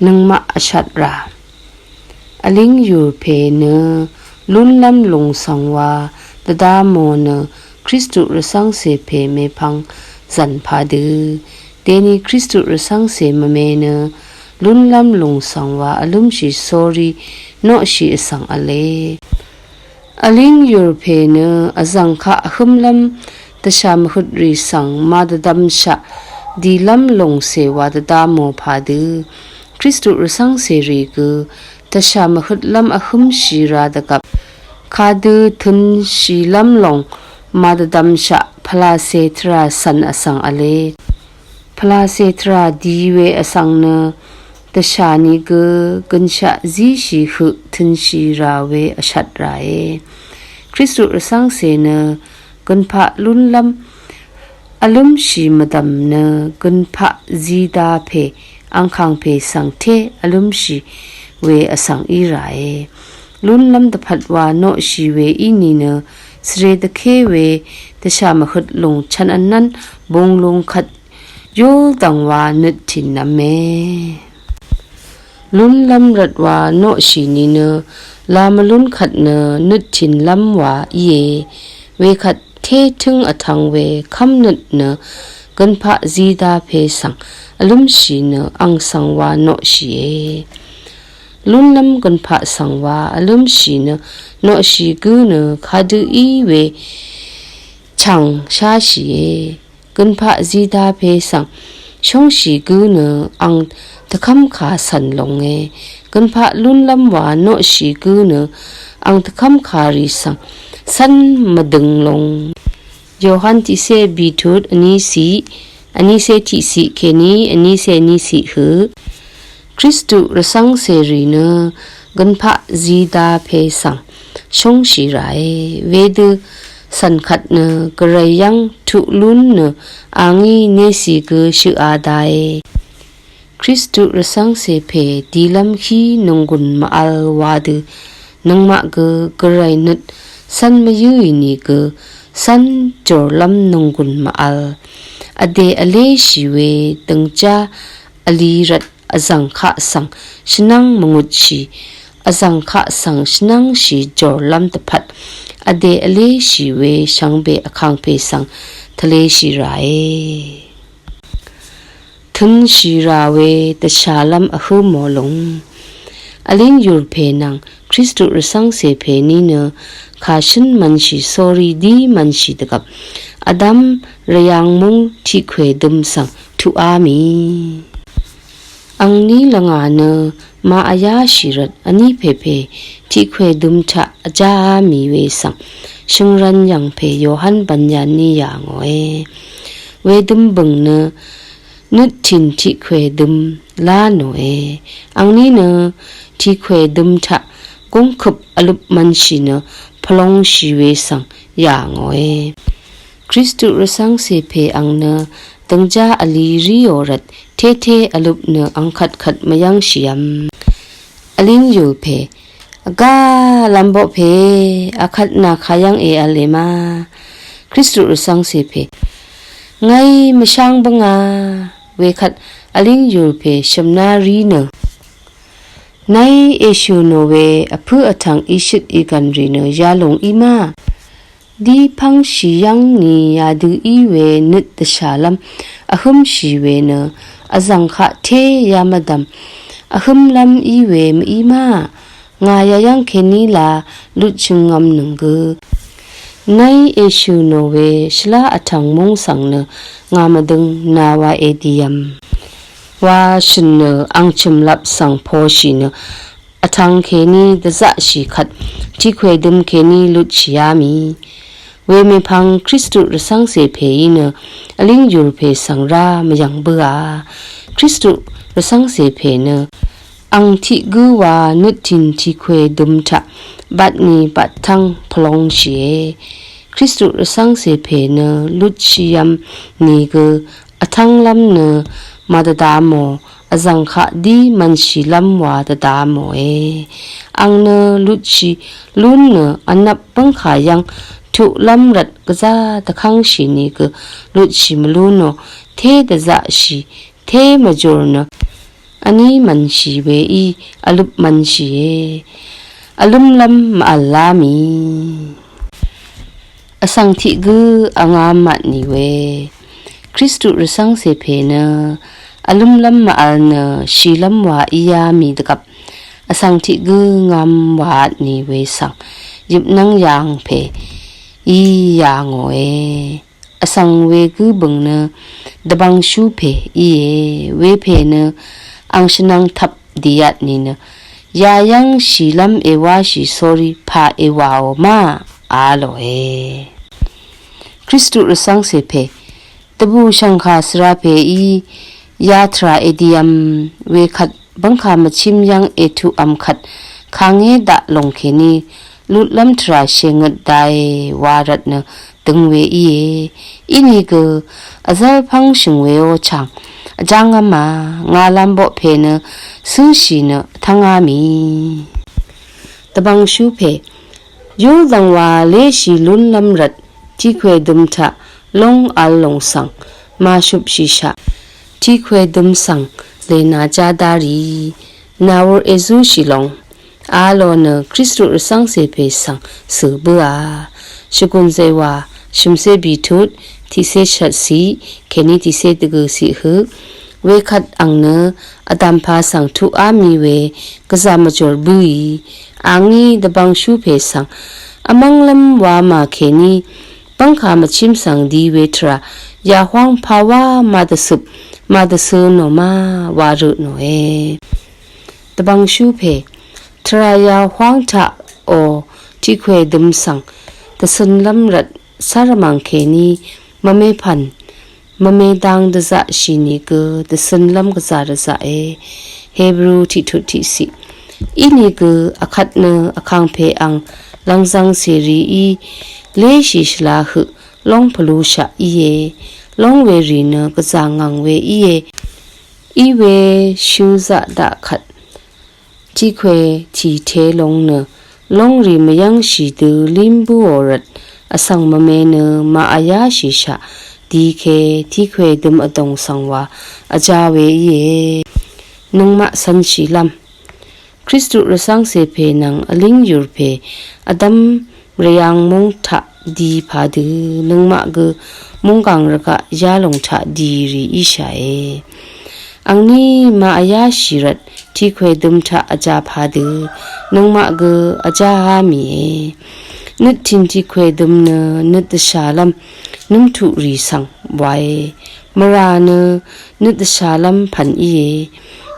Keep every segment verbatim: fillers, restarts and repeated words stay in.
nøngmaq vshat rà. Vlíng yùr pè nø lúnlv́m lùng svng wa dvda mò nø Kristu rvcv́ngcè pè mèpvng zv̀n padø. Dèni Kristu rvcv́ngcè mvme nø lúnlv́m lùng svng wa vlǿmshì sórí noqshì vsvng v̄le. Vlíng yùr pè nø vzv̀ng kaq vhǿmlv́m dvshà mvhøt rì svng màdvdvmshaq dìlv́m lòngcè wa dvda mò padø. Kristu rvcv́ngcè rì gø dvshà mvhøtlv́m vhǿmshì ra dvgvp. Kadø tø̄nshìlv́m lòng màdvdvmshaq pvlacè tvrà cv̀n vsvng v̄le. Pvlacè tvrà di we vsvng nø dvshà nìgø gønshaq zíshì høq tø̄nshì rà we vshat ràe. Kristu rvcv́ngcè nø gønpaq lúnlv́m vlǿmshì mvdv̀m nø gønpaq zida pè angkàng pè svng té vlǿmshì we vsvng í ràe. Lúnlv́m dvpvt wa noqshì we í nìnø svre dvké we dvshà mvhøt lùng chv̄n vnv́n bung lung kvt yúldv̀ng wa nøt tìnv̄me. Lúnlv́m rvt wa noqshì nìnø la mvlún kvt nø nøt tìnlv́m wa íe. Wekvt té tǿng vtv̄ng we kv́mnøt nø gønpaq zida pè svng vlǿmshì nø ang svng wa noqshìe. Lúnlv́m gønpaq svng wa vlǿmshì nø noqshì gǿ nø kadø í we chàng sháshìe. Gønpaq zida pè svng shóngshì gǿ nø ang dvkv́mkà cv̀n longe. Gønpaq lúnlv́m wa noqshì gǿ nø ang dvkv́mkà rì svng cv́n mvdøng long. Yohan tiqcé bìtut vníciq, vnícé tiqciq kèní vnícé níciq høq. Kristu rvcv́ngcè rì nø gønpaq zida pè svng shóngshì ràe. Wedø cv̀n kvt nø gvray yv́ng tuq lún nø a ngí necì gø shøqa dae. Kristu rvcv́ngcè pè dilv́m hí nònggùn mvvl wadø nøngmaq gø gvray nøt cv́n mvyǿì nìgø cv́n jòrlv́m nònggùn mvvl. Vdè vléshì we døngjá vli rvt vzv̀ng kaq svng shvnv́ng mvngutshì, vzv̀ng kaq svng shvnv́ngshì jòrlv́m dvpvt vdè vléshì we shvngbe vkàngpè svng tvleshì ràe. Tø̄nshì rà we dvshàlv́m vhǿ mò lùng. Vlíng yùr pè nvng Kristu rvcv́ngcè pè ní nø kàshǿn mv̄nshì sórí dí mv̄nshì dvgvp vdv́m rvyang múng tiqkwè dø̄m svng tuqá mì. Angní lvngà nø màvyáshì rvt vní pèpè tiqkwè dø̄m taq vjáá mì we svng shø̀ngrv̄n yv̀ngpè Yohan Bv̀nyan ní yà ngòe. Wedø̄m bø̀ng nø nøttìn tiqkwè dø̄m lá nòe. Angní nø tiqkwè dø̄m taq gúngkøp vløp mv̄nshì nø pvlongshì we svng yà ngòe. Kristu rvcv́ngcè pè ang nø døngjá vli ríò rvt tété vløp nø angkvtkvt mvyv́ngshìv̄m. Vlíng yùr pè vgá lv̄mboq pè akvt nà kayv́ng èv̄le ma. Kristu rvcv́ngcè pè ngàí mvsháng bǿngà. Wekvt vlíng yùr pè shø̀mná rí nø nàí èshø̀ nò we vpǿ vtv̀ng ìshøt ìgv̀n rì nø yalùng í ma. Dí pv́ngshì yv́ng nì yadø í we nøt dvshàlv́m vhǿmshì we nø vzv̀ng kaq té yamvdv̀m vhǿmlv́m í we mv-í ma. Ngà yayv́ng kèní la lutshø̀ngv̄m nøng gø nàí èshø̀ nò we shvlá vtv̀ng múng svng nø ngà mvdøng nàwa èdìv̄m wa shø̀n nø ang chø̀mlap svng poshì nø vtv̀ng kèní dvzaqshì kvt tiqkwè dø̄m kèní lutshìá mì. Wemèpvng Kristu rvcv́ngcè pèí nø vlíng yùr pè svng rá mvyv̀ng bǿà. Kristu rvcv́ngcè pè nø ang tiq gǿ wa nøttìn tiqkwè dø̄m taq batnì battv́ng pvlongshìe. Kristu rvcv́ngcè pè nø lutshìv̄m nìgø vtv́nglv́m nø màdvda mò vzv̀ng kaq dí mv̄nshìlv́m wa dvda mòe. Ang nø lutshì lún nø vnvp bǿngkà yv́ng tuqlv́m rvt gvzá dvkv́ngshì nìgø lutshì mvlú nò té dvzaqshì té mvjùr nø Vní mvnshì weí vløp mvnshìe. Vlǿmlv́m mvv̀l lá mì. Vsvng tiq gǿ vngā mvtnì we Kristu rvcv́ngcè pè nø vlǿmlv́m mvv̀l nø shìlv́m wa íá mì dvgvp vsvng tiq gǿ ngv̄m wàvtnì we svng yøpnv́ng yàng pè í yà ngòe. Vsvng wegǿ bø̀ng nø dvbvngshú pè íe. Wepè nø ang shvnvng tvp dìat nìnø yayv́ng shìlv́m èwáshì sórí pà èwàò má a lòe. Kristu rvcv́ngcè pè dvbù shv̀ngkà svra pè í ya tvrà èdiv̄m wekvt bv́ngkà mvchím yv́ng ètuqv̄m kvt kàngé daq lòng kèní lutlv́m tvrà shèngøt dae wa rvtnø døng we íe. Inìgø vzv́l pv́ng shø̀ng weó chàng vjáng v́mà ngà lamboq pè nø cǿshì nø vtv́ngá mì. Dvbvngshú pè yúldv̀ng wa léshì lúnlv́m rvt tiqkwè døm taq lóng vl lòng svng màshupshìshaq tiqkwè døm svng lènà jádá rì nàwur èzúshì lòng a lò nø Kristu rvcv́ngcè pè svng cø̀ bǿà. Shvgùn zèwà shø̀mcé bìtut tiqcé shvtciq kèní tiqcé dvgø̀ciq høq wekvt ang nø vdàmpā svng tuqá mì we gvzà mvjùr bǿì. Angí dvbvngshú pè svng vmv́nglv́m wamà kèní bv́ngkà mvchím svng di we tvrà yahwáng pàwá màdvcøp màdvcø̄ nò má wa rø nòe. Dvbvngshú pè tvrà yahwáng taq ò tiqkwè døm svng dvcø̄nlv́m rvt cárvmàng kèní mvme pv̀n mvme dang dvzaqshì nìgø dvcø̄nlv́m gvzà rvzaqe. Hebru tiqtut tiqciq. Inìgø vkvt nø vkàngpè ang lv̀ngzv̄ng cèrìí léshì shvla høq lóng pvlushaq íe. Lóng werì nø gvzà ngv̀ng we íe. Iwe shø̄ zaq daq kvt tiqkwè tìte long nø lóngrì mvyv́ngshì dø lím bǿò rvt vsvng mvme nø màvyáshìshaq dike tiqkwè døm vdòng svng wa vjā we íe. Nøngmaq cv̄nshìlv́m Kristu rvcv́ngcè pè nvng vlíng yùr pè vdv́m rvyang múng taq di padø nøngmaq gø mungkàng rvgaq yalòng taq dìrì íshàe. Angní màvyáshì rvt tiqkwè døm taq vjā padø nøngmaq gø vjáá mìe. Nøttìn tiqkwè døm nø nøt dvshàlv́m nǿmtuqrì svng wae. Mvrà nø nøt dvshàlv́m pv̀n íe.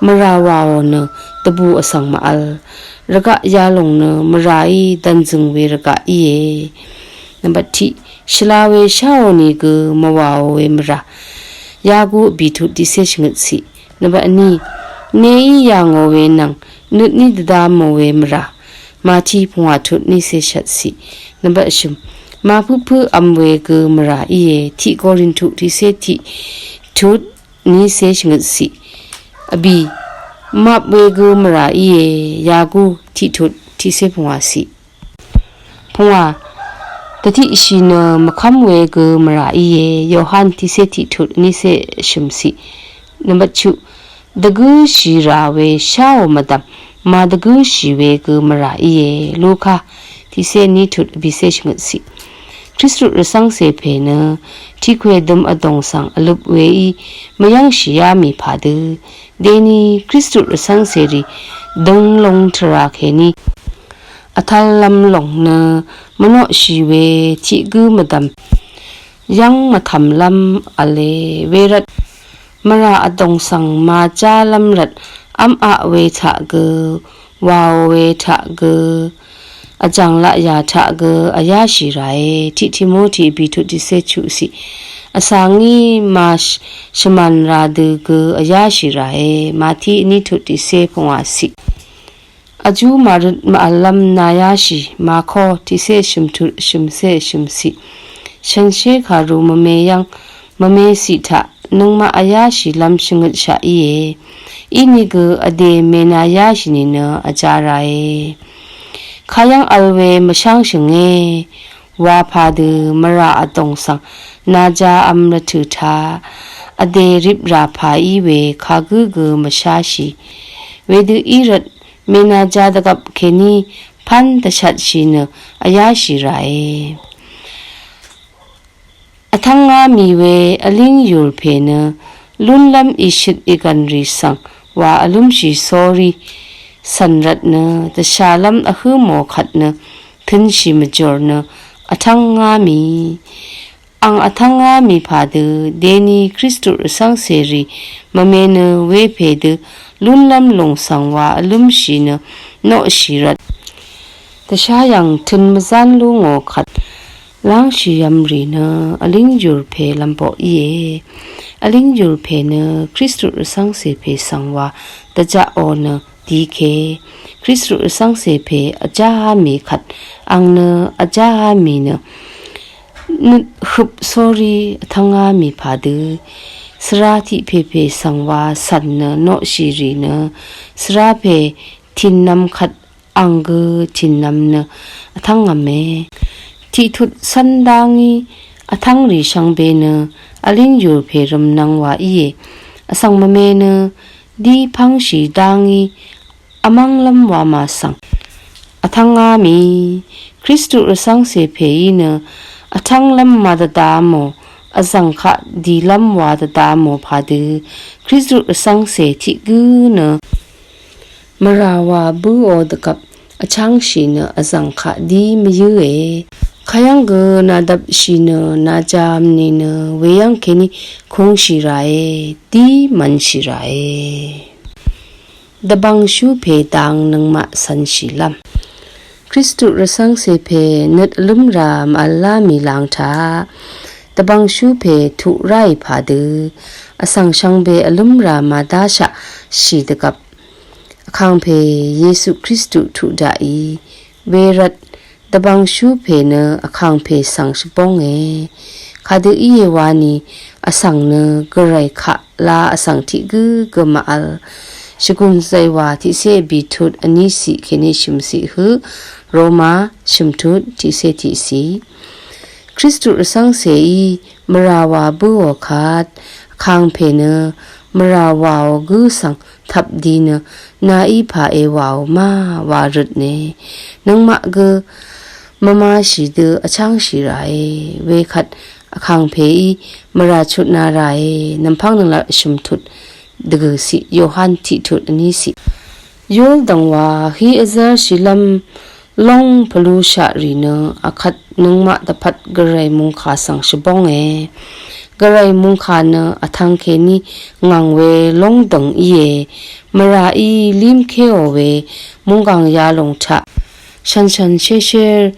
Mvrà wàò nø dvbù vsvng mvvl. Rvgaq yalòng nø mvràí dv̀nzø̀ng we rvgaq íe. Nvmbat tiq shvla we sháò nìgø mvwàò we mvrà. Yaku vbìtut tiqcé shvngøtciq. Nvmbat vní neí yà ngò we nvng nøtní dvda mò we mvrà. Màti pungwà tut nícé shvtciq. Nvmbat vshø̀m màpøpø vm we gø mvrà íe. Tiq Korintu tiqcé tiq tut nícé shvngøtciq. Vbì map we gø mvrà íe. Yaku tiq tut tiqcé pungwàciq. Pungwà dvtiqshì nø mvkv́m we gø mvrà íe. Yohan tiqcé tiq tut nícé shø̀mciq. Nvmbat chuq dvgǿshì rà we sháò mvdv̀m màdvgǿshì we gø mvrà íe. Luka tiqcé ní tut vbìcé shvngøtciq. Kristu rvcv́ngcè pè nø tiqkwè døm vdòng svng vløp weí mvyv́ngshìá mì padø deni Kristu rvcv́ngcèrì døng long tvrà kèní vtv̄llv̄m lòng nø mvnoqshì we tiq gǿ mvdv̀m yv́ng mvtv̀mlv́m v̄le. Wervt mvrà vdòng svng màjálv́m rvt v́m aq we taq gø wàò we taq gø vjàng laqyà taq gø vyáshì ràe. Tiq Timoti vbìtut tiqcé chuqciq. Vsa ngí màshvmàn rà dø gø vyáshì ràe. Màti vní tut tiqcé pungwàciq. Vjú màrøt màvllv́m nàyáshì. Màko tiqcé shø̀mtut shø̀mcé shø̀mciq. Shànshér kàru mvme yv́ng mvmeciq taq nøngmaq vyáshìlv́m shvngøtshaq íe. Inìgø vdè mènàyáshì nìnø vjā ràe. Kayv́ng vl we mvsháng shø̀nge. Wa padø mvrà vdòng svng nàjav̄m rvtø̀ taq vdè rip rà pà í we kagǿ gø mvsháshì. Wedø í rvt mènàjà dvgvp kèní pv́n dvshatshì nø vyáshì ràe. Vtv́ngá mì we vlíng yùr pè nø lúnlv́m ìshøt ìgv̀n rì svng wa vlúmshì sórí cv̀n rvt nø dvshàlv́m vhǿ mò kvt nø tø̄nshì mvjùr nø vtv́ngá mì. Àng vtv́ngá mì pàdø deni Kristu rvcv́ngcèrì mvme nø wepè dø lúnlv́m lùng svng wa vlúmshì nø noqshì rvt dvshá yv̀ng tø̄n mvzán lú ngò kvt lángshì yv̀mrì nø vlíng yùr pè lv̄mboq íe. Vlíng yùr pè nø Kristu rvcv́ngcè pè svng wa dvjaqò nø dike. Kristu rvcv́ngcè pè vjáá mì kvt àng nø vjáá mì nø nøt høp sórí vtv́ngá mì pàdø svra tiq pèpè svng wa cv̀n nø noqshì rì nø svra pè tìnnv̄m kvt àng gø tìnnv̄m nø vtv́ngv̄me. Tiqtut cv́n dá ngí vtv́ngrì shvngbe nø vlíng yùr pè rø̀mnv̄ng wa íe. Vsvng mvme nø dí pv́ngshì dá ngí vmv́nglv́m wamà svng vtv́ngá mì. Kristu rvcv́ngcè pèí nø vtv́nglv́m màdvda mò, vzv̀ng kaq dìlv́m wa dvda mò pàdø Kristu rvcv́ngcè tiq gǿ nø mvrà wa bǿò dvgvp vchángshì nø vzv̀ng kaq dí mvyǿe. Kayv́ng gø nàdvpshì nø nàjā v̄m nìnø weyv́ng kèní kūngshì ràe, dí mv̄nshì ràe. Dvbv̀ngshú pè dang nøngmaq cv̄nshìlv́m. Kristu rvcv́ngcè pè nøt vlǿmrà mvvlá mì lāng taq dvbv̀ngshú pè tuq ráì pàdø vsvng shvngbe vlǿmrà màdáshaqshì dvgvp vkàngpè Yesu Kristu tuq daqì. Wervt dvbv̀ngshú pè nø vkàngpè svng shvbónge. Kadø íe wani vsvng nø gvray kaq la vsvng tiq gǿ gø mvvl. Shvgùn zàywà tiqcé bìtut vní ciq kèní shø̀mciq høq. Roma shø̀mtut tiqcé tiqciq. Kristu rvcv́ngcèí mvrà wa bǿò kvt vkàngpè nø mvrà wàò gǿ svng tvp di nø nàí pà èwàò má wa røtne. Nøngmaq gø mvmashì dø vchángshì ràe. Wekvt vkàngpèí mvrà chutna ràe. Nv̀mpv́ng nv̀nglat shø̀mtut dvgø̀ciq, Yohan tiqtut vní ciq. Yúldv̀ng wa hí vzv́rshìlv́m lóng pvlúshaq rì nø akvt nøngmaq dvpvt gvray mungkà svng shvbónge. Gvray mungkà nø vtvng kèní ngv̀ng we lóngdø̀ng íe. Mvràí límkéò we mungkàng yalòng taq shànshàn shéshér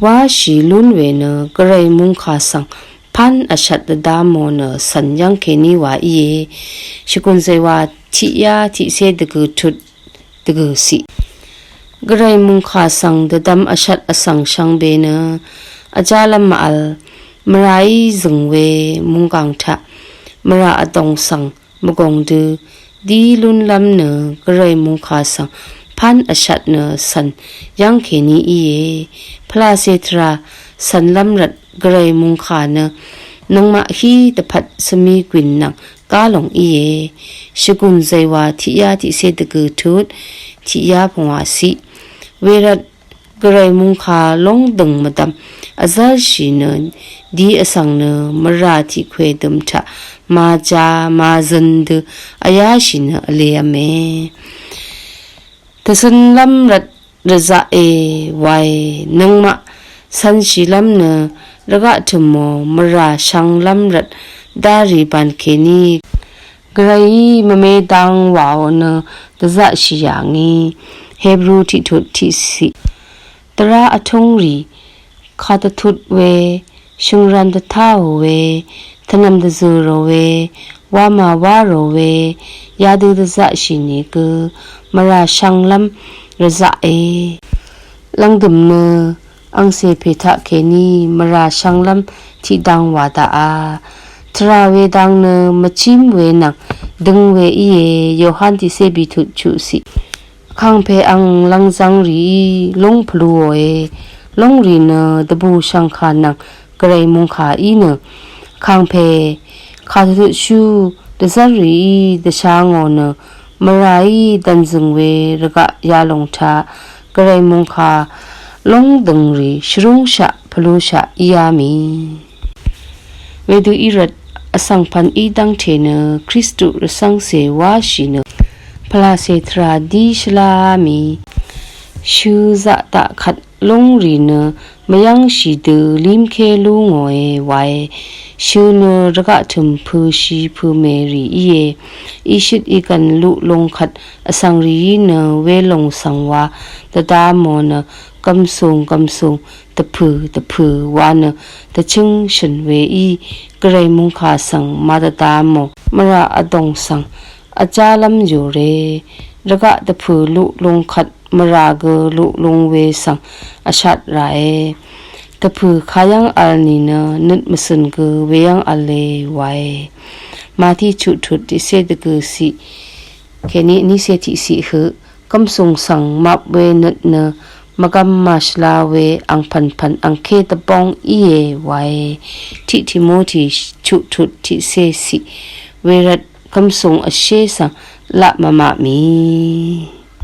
wáshì lún we nø gvray mungkà svng pán vshvt dvdá mò nø cv̀n yv́ng kèní wa íe. Shvgùn zàywà tiqyá tiqcé dvgø̀ tut dvgø̀ciq. Gvray mungkà svng dvdvm vshvt vsvng shvngbe nø vjálv́m mvvl. Mvràí zø̀ng we mungkàng taq mvrà vdòng svng mvgòng dø dí lúnlv́m nø gvray mungkà svng pán vshvt nø cv̀n yv́ng kèní íe. Pvlacè tvrà cv̀nlv́m rvt gvray mungkà nø nøngmaq hí dvpvt svmi gwìn nvng gá lòng íe. Shvgùn zàywà tiqyá tiqcé dvgø̀ tut tiqyá pvngwàciq. Wervt gvray mungkà lóngdø̀ng mvdvm vzv́rshì nø dí vsvng nø mvrà tiqkwè døm taq màjā màzøn dø vyáshì nø vlev̄me. Dvcønlv́m rvt rvzaqe wae. Nøngmaq cv̄nshìlv́m nø rvgaq tø̀mò mvrà shvnglv́m rvt dárì bàn kèní gvrayí mvme dang wàò nø dvzaqshì yà ngì. Hebru tiqtut tiqciq. Dvrá vtúngrì kàdvtut we, shø̀ngrv̄n dvtáò we, tvnv̀m dvzø̀rò we, wamà wárò we, yadø dvzaqshì nìgø mvrà shvnglv́m rvzaqe. Lv̀ngdø̀m nø angcè pè taq kèní mvrà shvnglv́m tiqdang wà daqà. Tvrà we dang nø mvchím we nvng døng we íe. Yohan tiqcé bìtut chuqciq. Vkàngpè ang lv́ngzv́ng rìí lóng pvlúòe. Lóngrì nø dvbùshv̀ngkà nvng gvray mungkà í nø vkàngpè Kàdvtut shú dvzv́r rìí dvsha ngò nø mvràí dv̀nzø̀ng we rvgaq yalòng taq gvray mungkà lúng dø̀ng rì shvrúngshaq pvlúshaq íá mì. Wedø í rvt vsvng pvn í dv́ngte nø Kristu rvcv́ngcè wáshì nø pvlacè tvrà dí shvlá mì. Shø zaq daq kvt lúngrì nø mvyv́ngshì dø límké lú ngòe wae. Shø nø rvgaq tø̀m pø̄shì pø̄mèrì íe. Ishøt igv̀n luq lung kvt vsvng rìí nø welòng svng wa dvda mò nø gv̀msùng gv̀msùng dvpø̀ dvpø̀ wa nø dvchǿng shø̀n we í. Gvray mungkà svng màdvda mò mvrà vdòng svng vjálv́m yùre. Rvgaq dvpø̀ luq lung kvt mvrà gø luq lung we svng vshat ràe. Dvpø̀ kayv́ng vl nìnø nøt mvcø̀n gø weyv́ng vle wae. Màtí chuqtut tiqcé dvgø̀ ciq kèní nícé tiqciq høq gv̀msùng svng map we nøt nø mvgvm màshvla we angpv̀npv̀n angké dvbóng íe wae. Tiq Timoti chuqtut tiqcé ciq. Wervt gv̀msùng vshé svng laq mvmap mì.